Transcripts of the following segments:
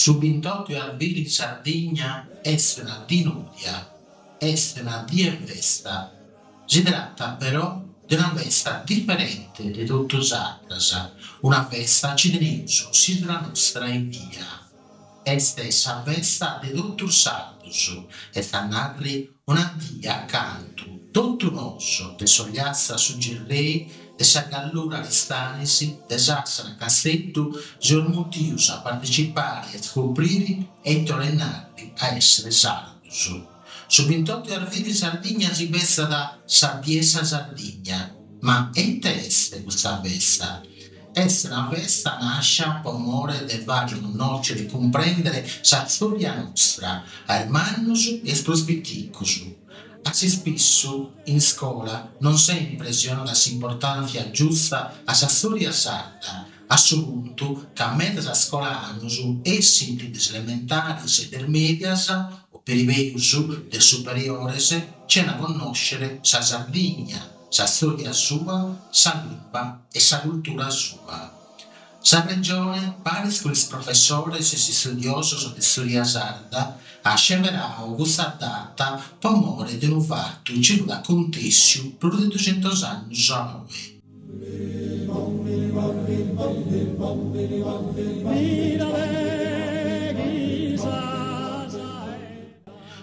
Su bintotto 'e arbili in Sardigna est una dì nodia, est una dì 'e festa. Si tratat però de una festa diferente de totu is atras, una festa ci teneus s'isula nostra ebbia. Est sa festa de totu is sardus, est a narri Una dì acantu totu nosu, de s'Ogliastra a su Gerrei, de sa Gallura a Aristanis, de Sassari a Casteddu, seus mutius a partecipari e scopriri ite 'olit narri a essiri sardus. Su bintotto 'e arbili in Sardigna si festat sa Die 'e sa Sardigna. Ma ite est custa festa? Est una festa nàscia po more de fàere connòscere e cumprèndere sa stòria nostra a is mannus e a is prus piticus. A s'ispissu, in iscola, non sempre si 'onat s'importàntzia giusta a sa stòria sarda, a su puntu ca medas scolanus essint de is elementaris e de is mèdias, o peri peus, de is superiores, chena connòscere sa Sardigna, sa stòria sua, sa limba e sa cultura sua. Sa Regione, paris cun is professores e is istudiosos de stòria sarda, at sceberau custa data po more de unu fatu chi fut acontèssiu prus de duxentus annus a oi.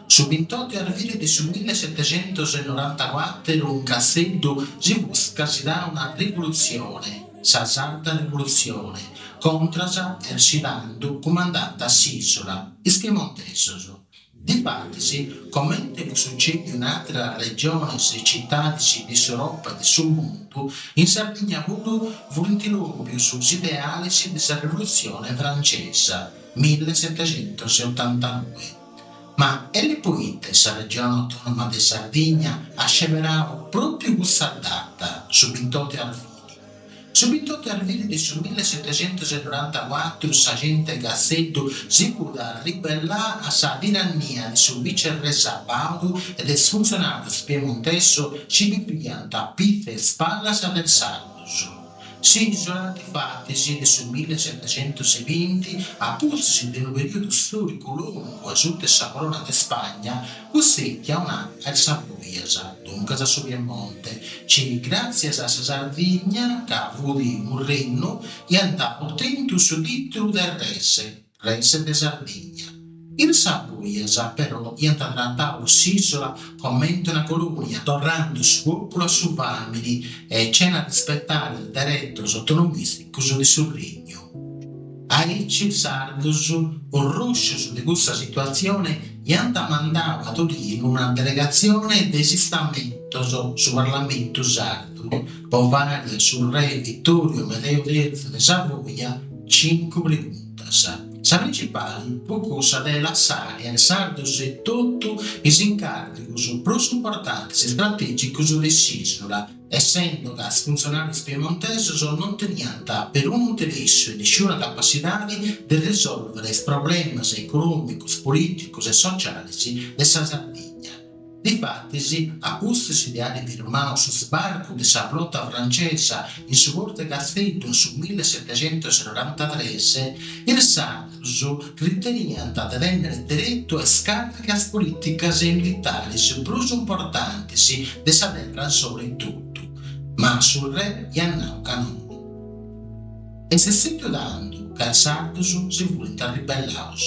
Su bintotto 'e arbili de su millesetexentusnorantacuàteru in Casteddu si fut scasidau una rivolutzione, sa Sarda Rivolutzione, contras a is chi tandu cumandànt s'ìsula, is piemontesos. Difatis, comente fut sucèdiu in àteras regiones e citadis de s'Europa e de su mundu, in Sardigna puru furint lòmpius is ideales de sa Rivolutzione Francesa, millesetexentusotantanoi. Ma elle poite sa Regione Autonoma de Sardigna at sceberau pròpiu custa data, su bintotto 'e arbili? Su bintotto 'e arbili de su millesetexentusnorantacuatru sa genti 'e Casteddu si fut ribellà a sa tirannia de su vicerrè Sabaudu e de is funtzionàrius piemontesos chi biviant a pitz' 'e is spallas de is sardus. S'ìsula, difatis, de su millesetexentusbinti, a pustis de unu perìodu stòricu longu asuta 'e sa Corona de Spagna, fut stètia 'onà a is Savoias, duncas a su Piemonte, chi gràtzias a sa Sardigna, ca fut unu rennu, iant otentu su tìtulu de res, res de Sardigna. Is Savoias però iant tratau s'ìsula comente una colònia, torrandu su pòpulu a su fàmini e chena rispetare is deretos autonomìsticos de su regnu. Aici is sardus, orròscius de custa situatzione, iant mandau a Torinu una delegatzione de is Istamentos, su Parlamentu sardu, po fàere a su re Vitòriu Amedeu Terzu de Savoia cincu preguntas. Sa principali fut cussa de lassari a is sardos etotu is incàrrigus prus importantis e stratègicus de s'ìsula, essendo ca is funtzionàrius piemontesos non teniant perunu interessu e nisciuna capassidadi de risòlvere is problemas econòmicos, polìticos e socialis de sa Sardigna. Difatis, a pustis de àere firmau su sbarcu de sa flota francesa in su portu 'e Casteddu in su millesetexentusnorantatres, is sardus riteniant de tènnere deretu a is càrrigas polìticas e militaris prus importantis de sa terra insoru etotu, ma su re iat nau ca nono. Est stètiu tandu ca is sardus si furint arribellaus.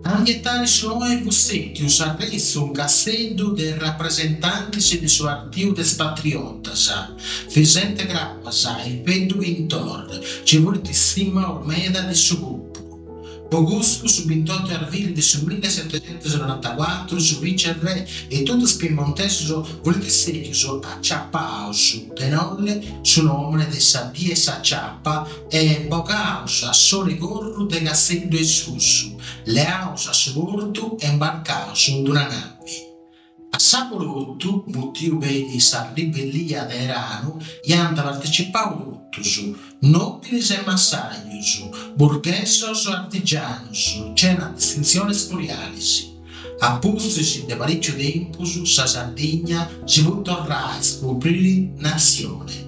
A ndi 'etari su noe fut stètiu s'arrestu in Casteddu de is rapresentantis de su Partiu de is Patriotas, Fisente Crabas e Pedru Pintor, chi furint stimaus meda de su pòpulu. Po custu, su bintotto 'e arbili de su millesetexentusnorantacuatru su vicerrè e totu is piemontesos furint stètius aciapaus de Nolle su nòmene de sa Die 'e s'Aciapa e bogaus a son'e corru de Casteddu 'e susu, leaus a su portu e imbarcaus in d'una navi. A s'abolotu, mutiu peri sa ribellia de 'eranu, iant partecipau totus, nòbilis e massajus, burghesos e artigianus, chena distintziones curialis. A pustis de parìciu tempus sa Sardigna si fut torrà a iscopriri natzione.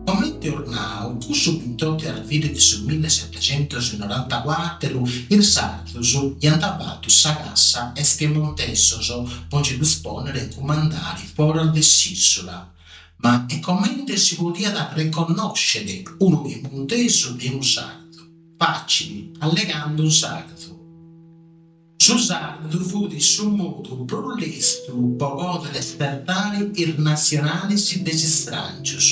Comente eus nau, cussu bintotto 'e arbili de su millisetexentusnorantacuàteru is sardus iant fatu sa cassa a is piemontesos po nci ddus pònnere a cumandare foras de s'ìsula. Ma e comente si podiat reconnòscere unu piemontesu de unu sardu? Fàcili, allegando in sardu. Su sardu fut su modu prus lestru po pòdere tzertare is natzionalis de is istràngios.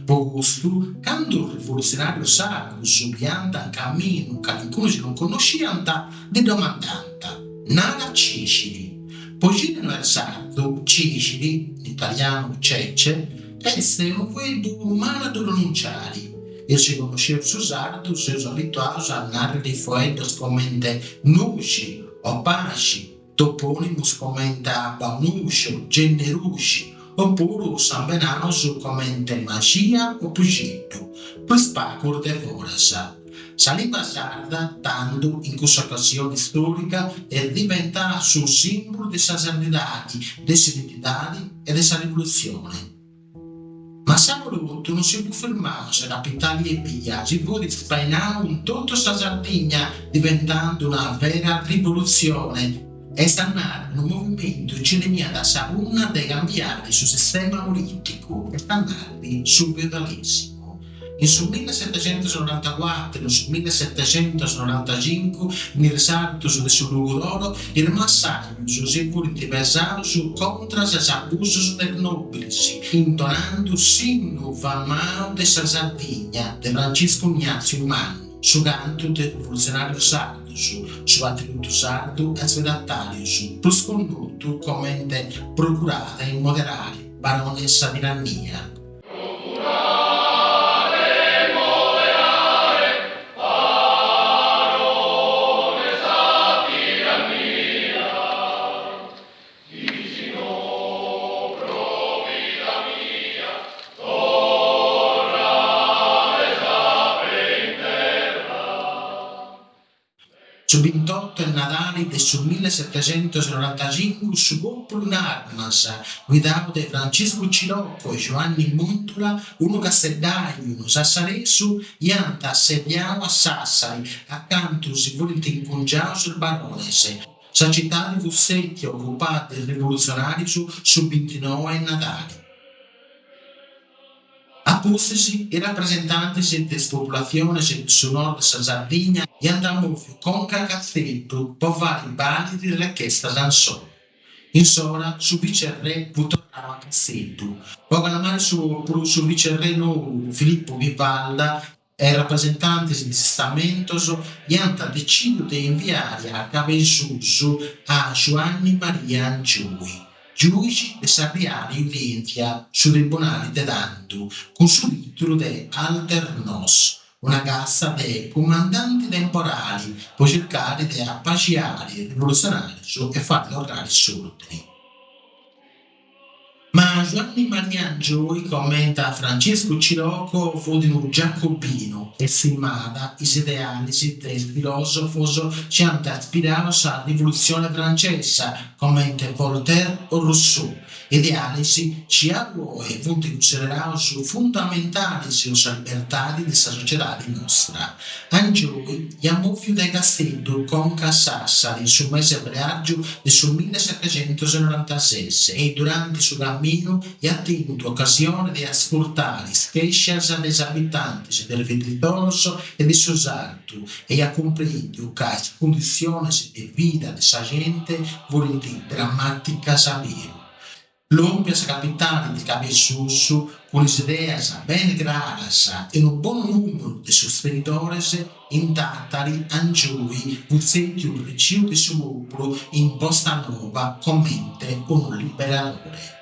Po custu, candu is rivolutzionàrios sardus biiant in caminu calincunu chi non connosciant, ddi domandànt, Nara cìxiri. Po chini no est sardu, cìxiri, in italianu cece, est unu fueddu malu a ddu pronunciare. Is chi connosceus su sardu seus abituaus a nàrrere foeddos comente nuxi o paxi, topònimus comente a Baunuscio, Genneruxi, opuru sambenaus comente Maxia o Puxeddu, prus pagus de foras. Sa limba sarda, tando, in cussa ocasione istòrica, est diventada su sìmbulu de sa sardidadi, de s'identidadi e de sa rivolutzione. Ma s'avolotu non si fut firmau in sa capitali ebbia, si fut spainau in totu sa Sardigna diventando una vera rivolutzione, est a narrer unu movimentu chi teniat sa punna de cambiare su sistema polìticu, est a narrer su feudalesimu. In su millisetexentusnorantacuatru e in su millisetexentusnorantacincu in is sartus de su Logudoro is massajus si furint pesaus contras a is abusus de is nòbilis, intonandu s'innu famau de sa Sardigna de Franciscu Ignàtziu Mannu, su cantu de is rivolutzionàrius sardus, su patriotu sardu e is feudatàrius, prus connotu comente Procurade 'e moderare, barones sa tirannia. Su bintotto 'e Nadali de su millisetexentusnorantacincu su pòpulu in armas, guidau de Franciscu Cilocco e Giuanni Mundula, unu casteddaju e unu sassaresu, iant assediau a Sassari, acantu si furint incungiaus is barones. Sa citadi fut stètia ocupada de is rivolutzionàrius su bintinoe 'e Nadali. A pustis, is rapresentantes de is populatziones de su nord de sa Sardigna iant mòviu conca a Casteddu po fàere bàliri is rechestas insoru. In s'ora su vicerrè fut torrau a Casteddu. Po calmare su pòpulu, su vicerrè nou Filippo Vivalda e is rapresentantes de is istamentos iant decìdiu de inviare a Cabesusu a Giuanni Maria Angioy, giùixi de sa Riali Udièntzia, su tribunali de tandu, cun su tìtulu de Alter Nos, una casta de cumandanti temporali po circare de apaxiare is rivolutzionàrios e fàere torrare s'òrdini. Ma Giuanni Maria Angioy, comente a Franciscu Cilocco, fut unu giacobinu e stimàt is idealis de is filòsofos chi ant ispirau sa Rivolutzione Francesa, comente Voltaire o Rousseau, idealis chi galu oe funt cunsideraus fundamentalis po sa libertadi de sa sociedadi nostra. Angioy iat mòviu dae Casteddu conca a Sassari in su mese 'e freàrgiu de su millisetexentusnorantases e duranti su caminu iat tentu ocasione de ascurtare is chèscias de is abitantes de is bidditzolos e de su sartu e iat cumprèndiu ca is cunditziones de vida de sa gente furint dramàticas a beru. Lòmpiu a sa capitali de Cabesusu cun is ideas bene craras e unu bonu nùmeru de sustenidores, in Tàtari Angioy fut stètiu reciu de su pòpulu in posta noba comente unu liberadore.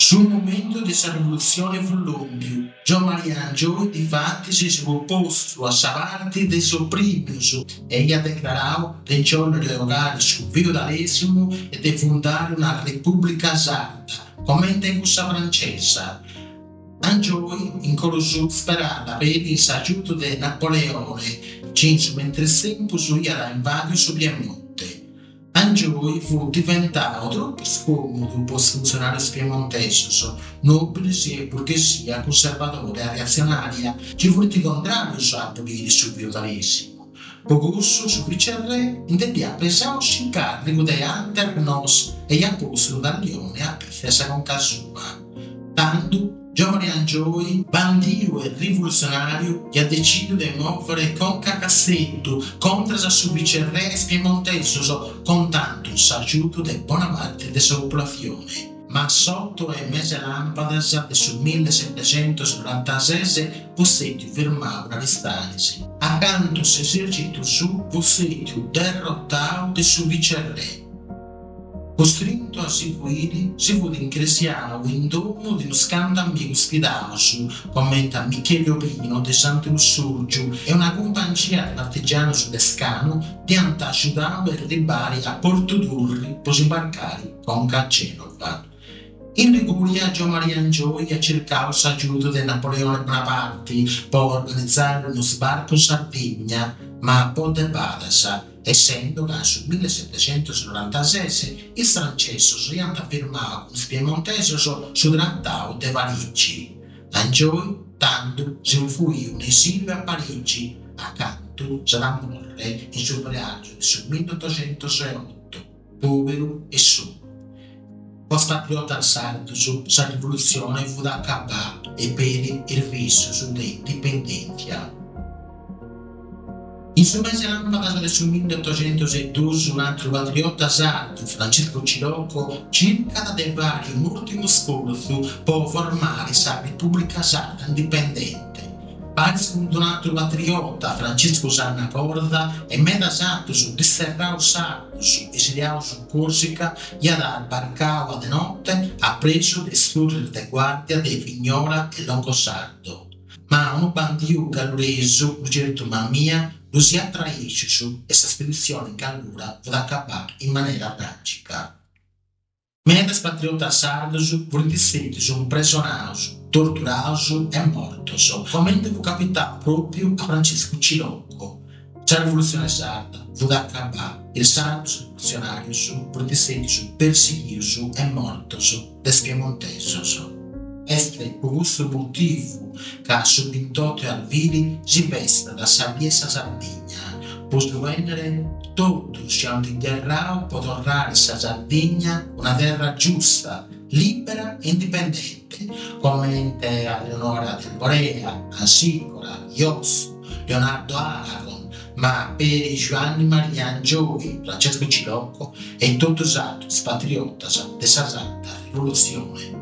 Su momentu de sa rivolutzione fut lòmpiu, Giommaria Angioy difatis si fut postu a sa parti de is oprimius e iat declarau de nci 'òllere 'ogare su feudalèsimu e de fundare una Repùblica Sarda, comente cussa francesa. Angioy, in coru suu, speràt peri in s'agiudu de Napoleone, chi in su mentres tempus iat invàdiu su Piemonte. Angioy fut diventau tropu scòmudu po is funtzionàrius piemontesos, nòbilis e burghesia cunservadora e reatzionària chi furint contràrius a aboliri su feudalèsimu. Po cussu su vicerrè nde dd'iat pesau s'incàrrigu de Anter Nos e iat postu unu tallioni a pitzu 'e sa conca sua. Tandu Giommaria Angioy, bandiu e rivolutzionàriu, iat decìdiu de mòvere conca a Casteddu contras a su vicerrè e is piemontesos, contandu s'agiudu de bona parti de sa populatzione. Ma a s'oto e mesa 'e làmpadas de su millisetecentos-norantases fut stètiu firmau in Aristanis, acantu s'esèrcitu suu fut stètiu derrotau de su vicerrè. Costrintu a si fuiri, si fut incresiau in domu de unus cantu amigus fidaus, comente a Micheli Obino de Santu Lussùrgiu e una cumpangia de partigianus de Scanu dd'iant axudau a erribari a Portu Turri po s'imbarcari conca a Gènova. In Ligùria Giommaria Angioy iat circau s'agiudu de Napoleone Bonaparte po organizare unu sbarcu in Sardigna, ma po de badas, essendo ca in su millisetecentos-norantases is francesos iant firmau cun is piemontesos su Tratau de Parigi. Angioy tandu si fut fuiu in esiliu a Parigi, acantu s'at a morre in su freàrgiu de su milliotoxentos-e-oto. Pòberu e solu. Po is patriotas sardus sa rivolutzione fut acabà e peri is bisus de indipendèntzia. In su mese làmpadas de su milliotoxentos-e-dus un'atru patriota sardu, Franciscu Cilocco, circat de fari un'ùrtimu sfortzu po formari sa Repùblica Sarda Indipendente. Paris cun d'un'atru patriota, Franciscu Sanna Corda, e medas atrus disterraus sardus esiliaus in Corsica, iat sbarcau a de note a presu de is turris de guardia de Vignola e Longosardo. Ma unu bandiu galluresu, unu certu Mamia, ddus iat traìxius e sa speditzioni in Gallura fut acabà in manera tràgica. Medas patriotas sardos furint stètius impresonaus, torturaus e mortos, comente fut capitau pròpiu a Franciscu Cilocco. Sa rivolutzione sarda fut acabà, is sardos rivolutzionàrios furint stètius persighius e mortos de is piemontesos. Est po custu motivu ca su bintoto 'e arbili si festat sa Die 'e sa Sardigna, po su bènnere totus chi ant gherrau po torrare sa Sardigna una terra giusta, lìbera e indipendente, comente a Eleonora D'Arborea, Amsicora, Iosso, Leonardo Alagon, ma peri Giuanni Maria Angioy, Francesco Cilocco e totus is atrus patriotas de sa Sarda Rivolutzione.